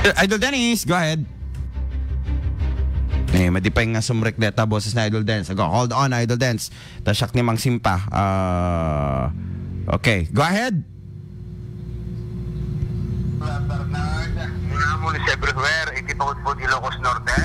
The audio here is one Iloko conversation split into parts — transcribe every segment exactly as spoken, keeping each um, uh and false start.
Idol Dennis, go ahead. Eh, madipay nga sumrek deta boses na Idol Dennis. Go, hold on, Idol Dennis. Ta siak ni Mang Simpa. Ah, okay, go ahead. Bernard, munamon is everywhere, iti pagudpod Ilocos Norte.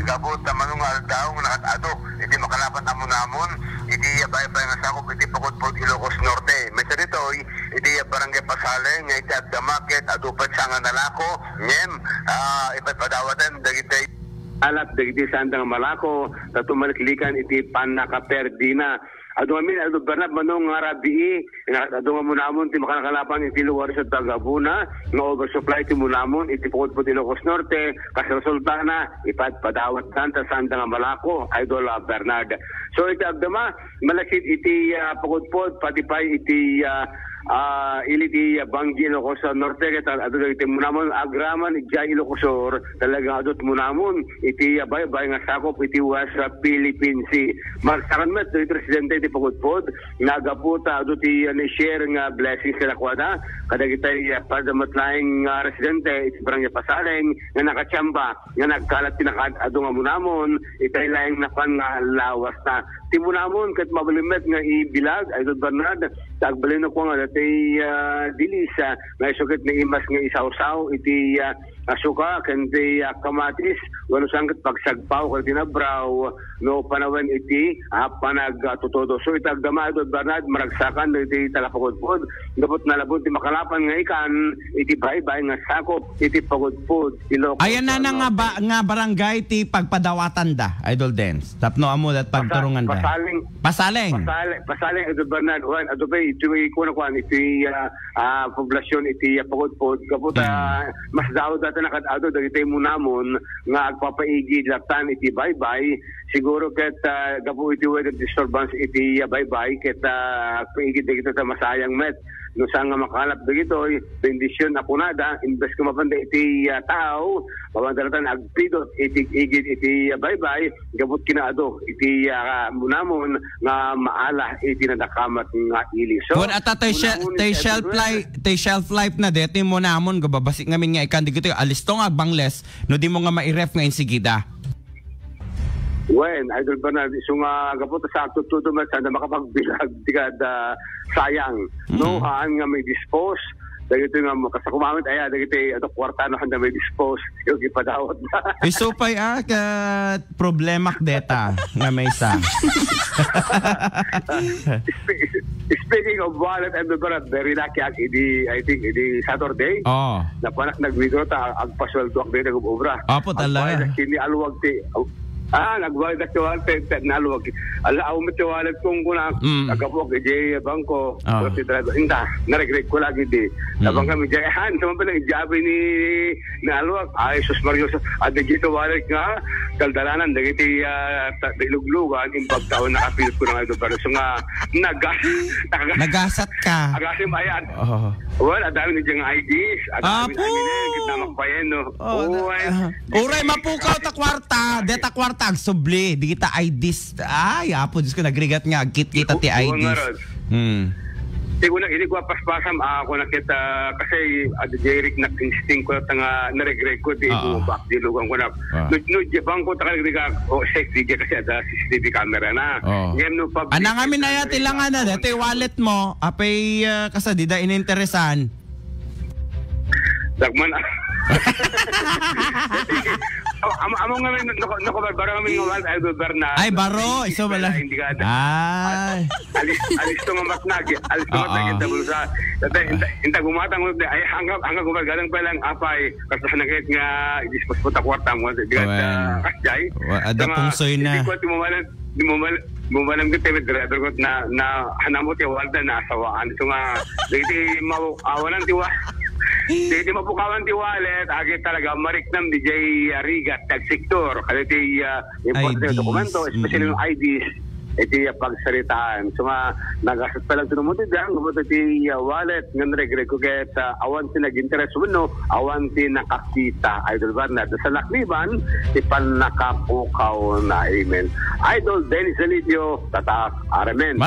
Gabut ta mano nga aldaw nga nakad-ado, iti makalapan a munamon, iti baybay nga sakup, iti pagudpod Ilocos Norte. Maysa ditoy, iti Barangay Pasaleng, nga iti agdama ket adu pay sa nga nalako, ngem, ah, ipadpadawatan dagiti alat dagiti saan nga malako, ta tumaliklikan iti pannakaperdina. Adu ngamin, Idol Bernard, mano nga rabii, nga adu nga munamon ti makalakalapan iti lugar sa Tagabuna, nga oversupply ti munamon iti pagudpod Ilocos Norte, kas resultana, ipadpadawat saan ta saan nga malako, Idol, ah, Bernard. So, iti agdama, malaksid iti, ah, pagudpod, pati pay iti, ah, ah, ili ti, ah, Banggi, Ilocos Norte, ket adu dagiti munamon agraman idiay Ilocos Sur, talaga adu ti munamon iti, ah, baybay nga sakup iti West, ah, Philippine Sea. Maragsakan met dagiti residente iti pagudpod, nga gapu ta adu ti, ah, ni-share nga blessings kadakuada, kadagiti, ah, padamatlaing, ah, residente iti Barangay Pasaleng nga nakatiamba nga nagkalat ti nakaad-adu nga munamon, itay laeng napan nga lawasna. Ti munamon ket mabalin met nga ibilag, Idol Bernard, ta agbalin a kua nga dati, ah, dilis, ah, nga isu ket naimas nga isawsaw iti, ah, asuka ken ti, ah, kamatis, wenno saan ket pagsagpaw ken tinabraw, no panawen iti, ah, panagtutudo. So, iti agdama, Idol Bernard, maragsakan dagiti talapagudpod, gapu ta nalabon ti makalapan nga ikan iti baybay nga sakup iti pagudpod Ilocos Ayan na na nga Norte. Ba-, nga barangay ti pagpadawatanda, Idol Dens. Tapno ammo dat Pasa-, pagtarunganda. Pasaling. Pasaling. Pasal-, Pasaling, Idol Bernard, wen, adu pay, iti, kuwan, kuwan, iti, ah, ah, poblasyon, iti, ah, pagudpod. Gapu ta, Mm. mas daw dati nakad-adu, dagiti munamon, nga agpapaigid latan iti baybay. Siguro ket, ah, gapu iti weather disturbance iti, ah, baybay, ket, ah, agpaigid dagiti ta masayang met. No saan nga makalap dagitoy, bendisyon a kunada, imbes nga mapanda iti, ah, tao, mapanda latan agpidot iti igid iti, ah, baybay, gapu kinaadu iti, ah, munamon nga maala iti nadakamat nga ili. So, Wen ata tay shel-, munamon tay is shelf everywhere. Life, tay shelf life na deti munamon, gababasik ngamin nga ikan dagitoy, alisto nga agbangles, no di mo nga mairef nga insigida. Wen, Idol Bernard, isu nga gapu ta sa tuttudo met, saan makapagbilag, di kada sayang. No, Mm. haan nga may dispose, dagiti nga makasakumamit, aya, dagiti, ano, kwarta na handa may dispose, yung ipadawat na. Isu pay, ah, ka problema deta nga maysa. Spe-, speaking of wallet, Idol Bernard, very lucky ak idi, I think, idi Saturday. Oh. Napanak nag-withdraw ta agpasueldo ak dito nag-obra. Apo, talaga. Agbayad ak kini aluwag ti, ah, nagbayad ak ti wallet, ti, ti, naluwag. Ala, aw met ti wallet kong kunak. Mm. Agapo ak iti bangko. Ah. Pero ti driver, inta, naregret ko lagi di. Mm. Nabang kami, diyan, han, sa mga pala, ijabi ni, ni aluwag. Ay, sus, Mario, sus, at dito wallet nga, daldalanan, dagiti, ah, ta-, iluglugan, imbag taon, nakapilot ko na nga ito, pero so nga, nagas-, nakagas-, Nagasat ka. Agasim, ayan. Oo. Well, adami ni diyang I Ds, adami Apo! Ni Amine, kita makpayan, no? Oh, na-, Uy. Ah, uray, mapukaw ta kwarta, deta kwarta, agsubli, di kita I Ds. Ay, apo, Diyos ko, nagrigat nga, agkit-kita ti Oo, oo nga, I Ds. Rod. Hmm. Di ko na, hindi ko paspasam, ah, ako nakita, kasi, ah, di Jeric na instinct ko, nga naregret ko, di Oo. Ko back, di lugang ko na. Ah. No, no, di bang ko takal, di ka, oh, safe, di kasi ada C C T V camera na. Oo. Ngayon, no, pag Anang amin na yat, ilangan na, dati wallet mo, apay, ah, kasa, di da ininteresan. Dagman. Amo, amo nga, no, no, no, baro kami nga wild idol, Bernard. Ay, baro, iso bala. Hindi ka, Ay. Alis, alis to nga matnag, alis to nga matnag, Oo. Yung tabulsa. Dati, inta, inta gumatang mo, ay, hanggang, hanggang gumaganang pa lang, apay, kasi nakit nga, dispos po ta kwarta mo, di ka, Well, ah, kasjay. Wa-, ada So nga, pungsoy na. Hindi ko, timumalan, timumal-, timumalan ko, tayo, driver ko, na, na, hanamo, ti wallet na, nasawaan. So nga, di, di, mau-, awanan, ti wa-, di, di mapukawan, ti wallet, agi talaga, mariknam, di jay, ah, rigat, tag sektor, kada ti, ah, Importante nga I Ds, dokumento, especially mm. Yung I Ds, iti pagsaritaan. So nga, nagasat pa lang tinumuti dyan, kumot iti, uh, wallet, nga naregret ko ket, uh, awan ti nag-interes wenno, awan ti nakakita. Idol Bernard, sa nakliban, ti pannakapukaw na. Amen. Idol Dennis Zalidio, tatak, Aramen.